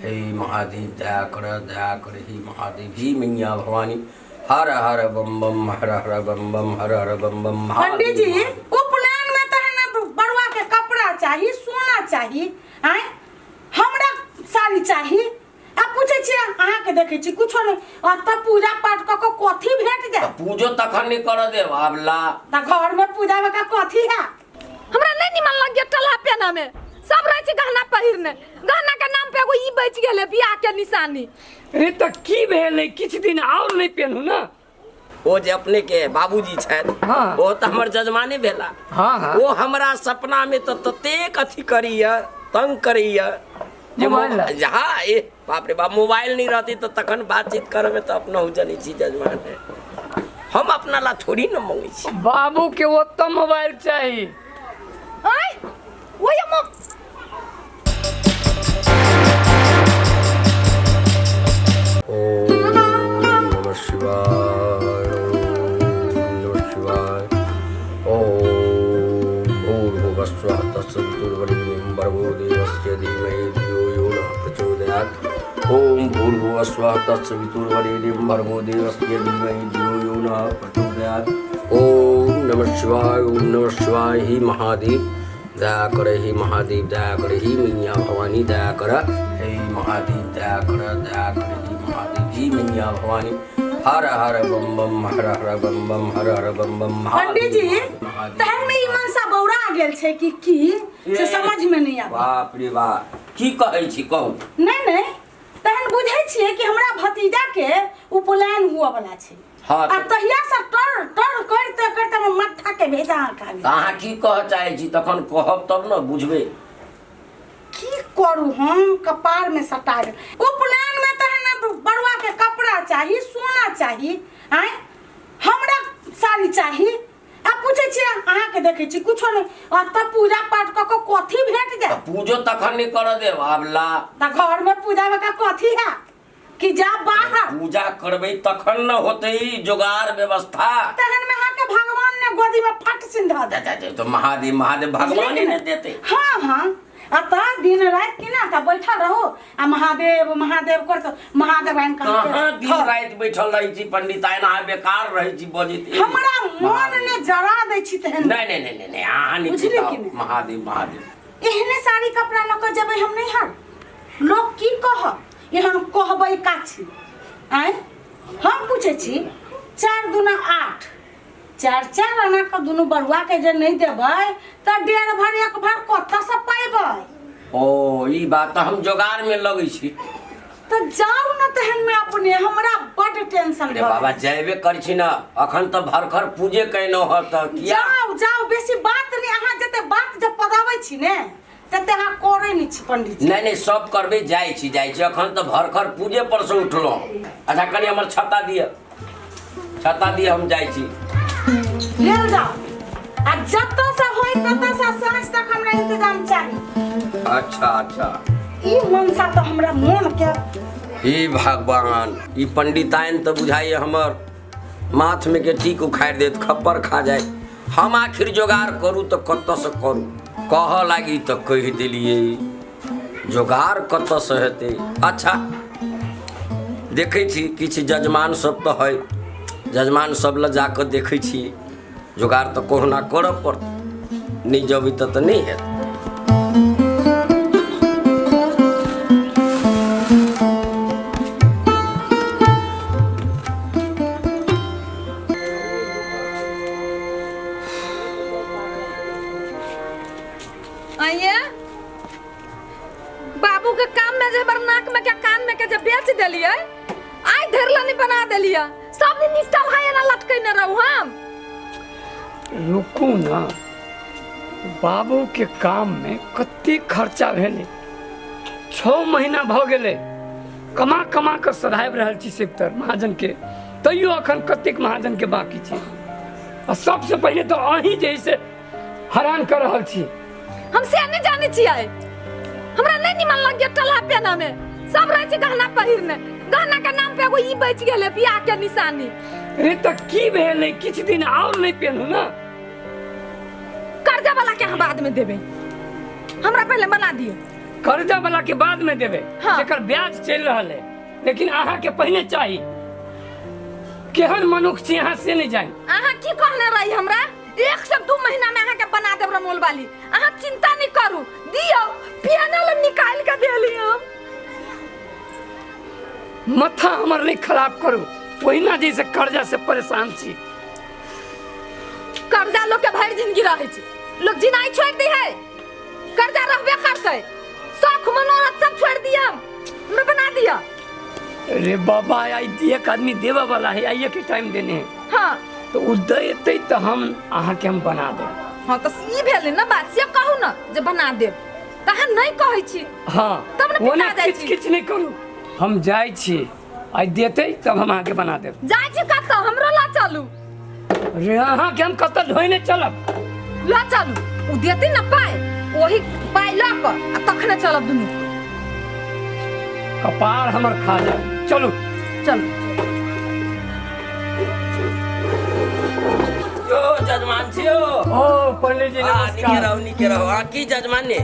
हे महादेव, दया कर, दया कर हे महादेव, हे मैया भवानी। हर हर बम बम, हर हर बम बम, हर हर बम बम। पंडित जी, महादेव। उपनयन में तहन बरुआ के कपड़ा चाही, सोना चाही, आय हमरा साड़ी चाही। आ पूछै छियै, अहाँके देखै छी कुछो नहि। अतऽ पूजा पाठ कऽ कऽ कथी भेट जाय? तऽ पूजो तखन नहि करऽ देब आब ला। तऽ घरमे पूजा का कथी है? हमरा नहीं निमन लग गया टलहा पहना में, सब रहे छै गहना पहिरने, गहना के नाम पे एगो ई बच गेले बियाह के निशानी। रे तऽ की भेलै, किछु दिन आओर नहि पेनहु ने? ओ जे अपने के बाबूजी छथि, ओ तऽ हमर जजमाने भेला। हाँ। ओ हमरा सपना में तऽ ततेक अथी करैया, तंग करैया। जे मोबाइल ला। हाँ, ए बाप रे बाप, मोबाइल नहीं रहती तऽ तखन बातचीत करबै तऽ अपनहु जनै छी जजमान है। हम अपना ला थोड़ी न मंगै छी। बाबू के ओतऽ मोबाइल चाही। आय ओए मो ओम नमः शिवाय, ओम नमः शिवाय। ओम भूर्भुवः स्वः तत्सवितुर्वरेण्यं भर्गो देवस्य धीमहि धियो यो नः प्रचोदयात्। ओम भूर्भुवः स्वः तत्सवितुर्वरेण्यं भर्गो देवस्य धीमहि धियो यो नः प्रचोदयात्। ओम नमः शिवाय, ओम नमः शिवाय। हे महादेव दया कर, हे महादेव दया कर, हे मैया भवानी दया कर, हे महादेव दया कर, दया कर हे महादेव, हे मैया भवानी। हर हर बम बम, हर हर बम बम, हर हर बम बम। पंडित जी, महादेव। तहन में ई मनसा बौरा गेल छै कि की से समझ में नहीं आबै। बाप रे बाप, की कहै छी कहू? नहीं नहीं, तहन बुझै छियै कि हमरा भतीजा के उपनयन हुअ वाला छै। आ तहिया से टर टर करते करते हमर माथा के भेजा खा गेल। तऽ अहाँ की कहऽ चाहै छी तखन कहब तब ने बुझबै। की करू हम, कपार में सटा गेल। उपनयन में तहन बरुआ के कपड़ा चाही, सोना चाही, आय हमरा साड़ी चाही। आ पूछै छियै, अहाँके देखै छी कुछो नहि। अतऽ पूजा पाठ कऽ कऽ कथी भेट जाय? तऽ पूजो तखन नहि करऽ देब आब ला। तऽ घरमे पूजा का कथी है कि जा बाहर? पूजा करबै तखन न होतै जोगार व्यवस्था। तहन में अहाँके भगवान ने गोदी में फट सिन धऽ देतै। तऽ महादेव महादेव भगवान ने देतै। हाँ हाँ, आ तऽ दिन राति की ना तऽ बैठल रहू आ महादेव महादेव करत, महादेव आनि कऽ अहाँके कहाँ दिन राति बैठल रहै छी पंडिताइन, अहाँ बेकार रहै छी बजैत। ए, हमरा मन महादेव। ने जरा दै छी तेहन। नहि नहि नहि नहि नहि, अहाँ नहि बुझलियै चिताउ। कि नहि? महादेव महादेव। एहने साड़ी कपड़ा लऽ कऽ जेबै हम नैहर, लोक की कहत? एहन कहबै काछी आँय? हम पूछै छी, 4 दूना 8, 4 4 आना के दुनू बरुआ के जे नहि देबै तऽ 1.5 भर 1 भर कतऽसँ पैबै? ओ ई बात तऽ हम जोगार में लगै छी। तऽ जाउ ने तेहन में अपने, हमरा बड टेंशन अरे भऽ बाबा गेल। जेबे करै छी ने, अखन तऽ भरखर पूजे केलहुँ हँ तऽ किया? जाउ जाउ, बेसी बात नहि। अहाँ जते बात जब पदाबै छी ने तते अहाँ करै नहि छी पंडित जी। नहि नहि, सब करबै, जाइ छी जाइ छी, अखन तऽ भरखर पूजे पर से उठलहुँ। अच्छा कनि हमर छत्ता दिअ, छत्ता दिअ, हम जाइ छी। लेल जाउ, आ जतऽ से होय ततऽ से साँझ तक हमरा इंतजाम चाही। अच्छा अच्छा। ई मनसा तऽ हमरा मोन के हे भगवान, ई पंडिताइन तऽ बुझाइए हमर माथमे के टीक उखाड़ि देत, खप्पर खा जाय। हम आखिर जोगाड़ करू तऽ कतऽसँ करू? कहऽ लागी तऽ कहि देलियै, जोगाड़ कतऽसँ हेतै? अच्छा देखै छी, किछु जजमान सब तऽ है, जजमान सब लग जाकऽ देखै छी, जोगाड़ तऽ कहुना करऽ पड़तै, नहि जबै तऽ नहि हेतै। आइए बाबू के काम में जे हमर नाक में के कान में के जे बेच देलिए, आइ धरि ला नहीं बना देलिए। सब दिन निस्ताल है ना लटकैने रहू हम। रुकू ना, बाबू के काम में कते खर्चा भेलै, 6 महीना भऽ गेलै, कमा कमा कऽ सधाबि रहल छी सिकतर महाजन के, तैयो अखन कतेक महाजन के बाकी छै। आ सबसे पहिले तऽ अहीं जे से हरान कर रहल छी। हम से नहीं जाने छियै, हमरा नहीं निमन लग गया टलहा पेना में, सब रहे छै गहना पहिरने, गहना के नाम पे एगो ई बच गेलै बियाह के निशानी। रे तऽ की भेलै, किछु दिन आओर नहि पेनहु ने? कर्जा वाला के अहाँ बाद में देबै, हमरा पहिले बना दियौ। कर्जा वाला के बाद में देबै। हाँ। जेकर ब्याज चलि रहल है, लेकिन अहाँ के पहिने चाही। केहन मनुख छी अहाँ से नहीं जानि। अहाँ की कहने रही हमरा? 1 से 2 महीना में अहाँ के बना देब रमोल वाली, अहाँ चिंता नहीं करू। दियौ पियानो ल निकाल के देली हम। माथा हमर नहीं खराब करू, ओहिना जैसे कर्जा से परेशान छी। कर्जा लोग के भरि जिंदगी रहै छै, लोग जिनाइ छोड़ि दै है, कर्जा रहबे करतै। शौख मनोरथ सब छोड़ि दिया, हमरा बना दिया। अरे बाबा, आई एक आदमी देवे वाला है, आइए के टाइम देने है। हाँ। तो उ देते तो हम अहाँ के हम बना देब। हाँ तो ई भेलै ना बात, से कहू ना जे बना देब, तऽ अहाँ नहीं कहै छी। हाँ। तब ने ओना पिता जाइ किछु छी। किछु नहीं करू, हम जाइ छी, आइ देते तब हम अहाँके बना देब। जाइ छी कतऽ? हमरो लऽ चलू। अरे अहाँके हम कतऽ ढोइने चलब? लऽ चलू, उ देते ना पाइ, ओही पाइ लऽ कऽ आ तखने चलब दुनू। कपार हमर खा जाए। चलू चलू। यो जजमान छी यो। ओ पंडित जी हाँ, नमस्कार। नीके रहू, नीके रहू। हाँ, की जजमान ने?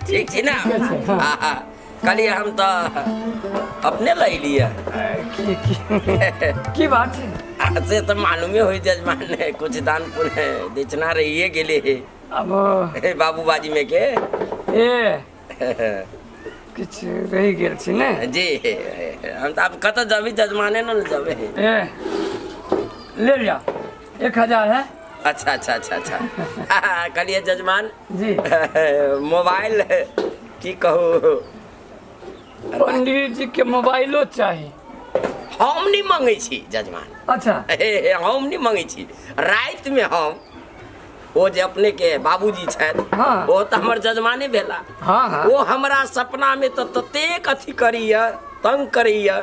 ठीक छी ना? छै, हाँ। हाँ, हाँ। कहलियै हम तऽ अपने लऽ एलियै। की की की बात छै? आ, से तऽ मालूमे होइ जजमान ने, कुछ दान पुण्य बेचना रहिए गेलै अब हे बाबू बाजी में के। ए किछु रहि गेल छै ने? जी, हम तऽ आब कतऽ जबी जजमाने ने जबे। ए ले लिया, 1000 है। अच्छा अच्छा अच्छा अच्छा। कहलियै जजमान जी मोबाइल की कहू, पंडित जी के मोबाइलो चाही। हम नहीं मंगै छी जजमान। अच्छा। हे, हम नहीं मंगै छी। राति में हम ओ जे अपने के बाबूजी छथि, हाँ। ओ तऽ हमर जजमाने भेला। हाँ, हाँ। ओ हमरा सपना में तऽ ततेक अथी करैया, तंग करैया।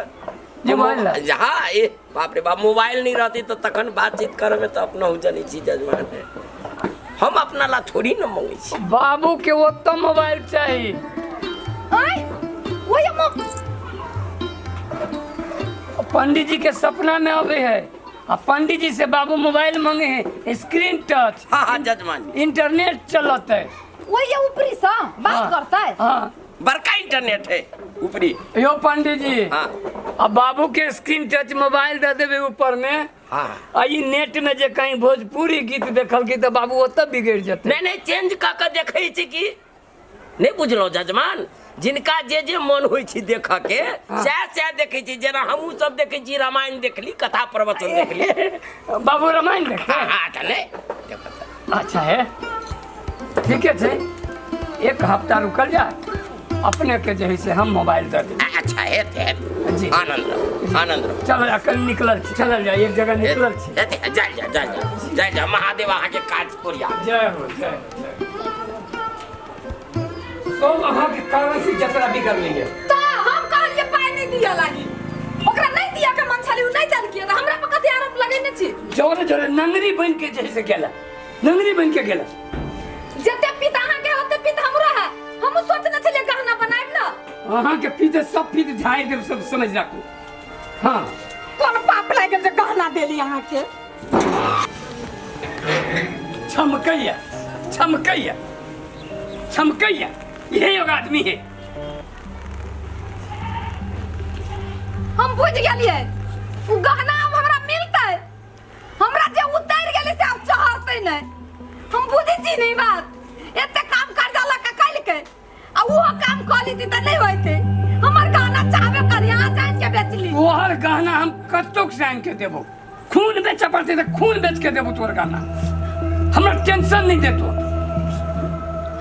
जे मोबाइल ला। हाँ, ए बाप रे बाप, मोबाइल नहीं रहती तऽ तखन बातचीत करऽ में तऽ अपनहु जनै छी जजमान। हम अपना ला थोड़ी न मंगै छी। बाबू के ओतऽ मोबाइल चाही। आँय, ओहि पंडित जी के सपना में आवे है आ पंडित जी से बाबू मोबाइल मांगे है, स्क्रीन टच। हाँ हाँ जजमान। इंटरनेट चलत है। वही ऊपरी से बात हाँ। करता है। हाँ। बड़का इंटरनेट है ऊपरी। यो पंडित जी। हाँ। अब बाबू के स्क्रीन टच मोबाइल दे देबे ऊपर में। हाँ। आ ई नेट में जे कहीं भोजपुरी गीत देखल की तो बाबू ओतऽ बिगड़ जेतै। नहीं नहीं, चेंज कऽ के देखै छी की नहीं बुझलहुँ जजमान, जिनका जे जे मन होइ छै देखऽ के सएह सएह देखै छी। जेना हमहूँ सब देखै छी, रामायण देखली, कथा प्रवचन देखली। बाबू रामायण देखते? हाँ हाँ, तऽ नहि देखत। अच्छा है, ठीके छै, एक हफ्ता रुकल जाए, अपने के जे है से हम मोबाइल दे देब। अच्छा हेतै हेतै। जी। आनंद रहू, आनंद रहू। चल अखन निकलल छी, चलल जाए, एक जगह निकलल छी। हेतै, जाय जाय जाय जाय जाय जाय, महादेव अहाँके काज पुरिया। जय हो जय हो जय हो। सब अहाँके कारण से जतरा बिगड़लै है। तऽ हम कहलियै पाइ नहि दिअ लागी, ओकरा नहि दिअ के मन छलै, उ नहि देलकै, तऽ हमरा पर कथी आरोप लगेने छी? जोरे जोरे नंगरी बन के जे है से गेला, नंगरी बन के गेला। जते पित अहाँके ओते पित हमरो है, हमहूँ सोचने छलियै गहना बनायब ना। अहाँके पित सब पित झाड़ि देब, सब समझ राखू। हाँ। कोन पाप लागि गेल जे गहना देली अहाँके? छमकैया छमकैया छमकैया, यही एगो आदमी है। हम बुझि गेलियै, उ गहना आब हमरा मिलतै, हमरा जे उतरि गेलै से आब चढ़तै नहि। हम बुझै छी नहि बात, एते काम कर्जा लऽ कऽ कयलकै आ ओहो काम कऽ लेती तऽ नहि होइतै। हमर गहना चाहबे करी, अहाँ जानि के बेचली। तोहर गहना हम कतौ से आनि के देबो, खून बेचऽ पड़तै तऽ खून बेच के देबो तोहर गहना, हमरा टेंशन नहीं देतो।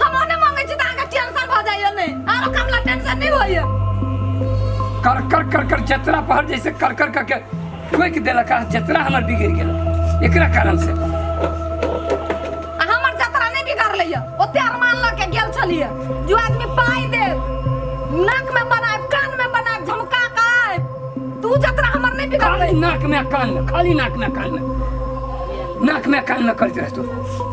हम ओने मांगै छी तऽ अहाँके टेंशन भऽ जाइए नहि, आरो काम ला टेंशन नहि होइए। कर कर कर कर जतरा पहर जैसे कर कर करके ठोकि देलक आ जतरा हमर बिगड़ि गेल एकरा कारण से। आ हमर जतरा नहि बिगड़लै यऽ, ओते अरमान लऽ के गेल छलियै जो आदमी पाइ देत, नाक में बनायब, कान में बनायब, झमका के आयब, तू जतरा हमर नहि बिगड़लै। खाली नाक में कान में, खाली नाक में कान में, नाक में कान में करते रहतो।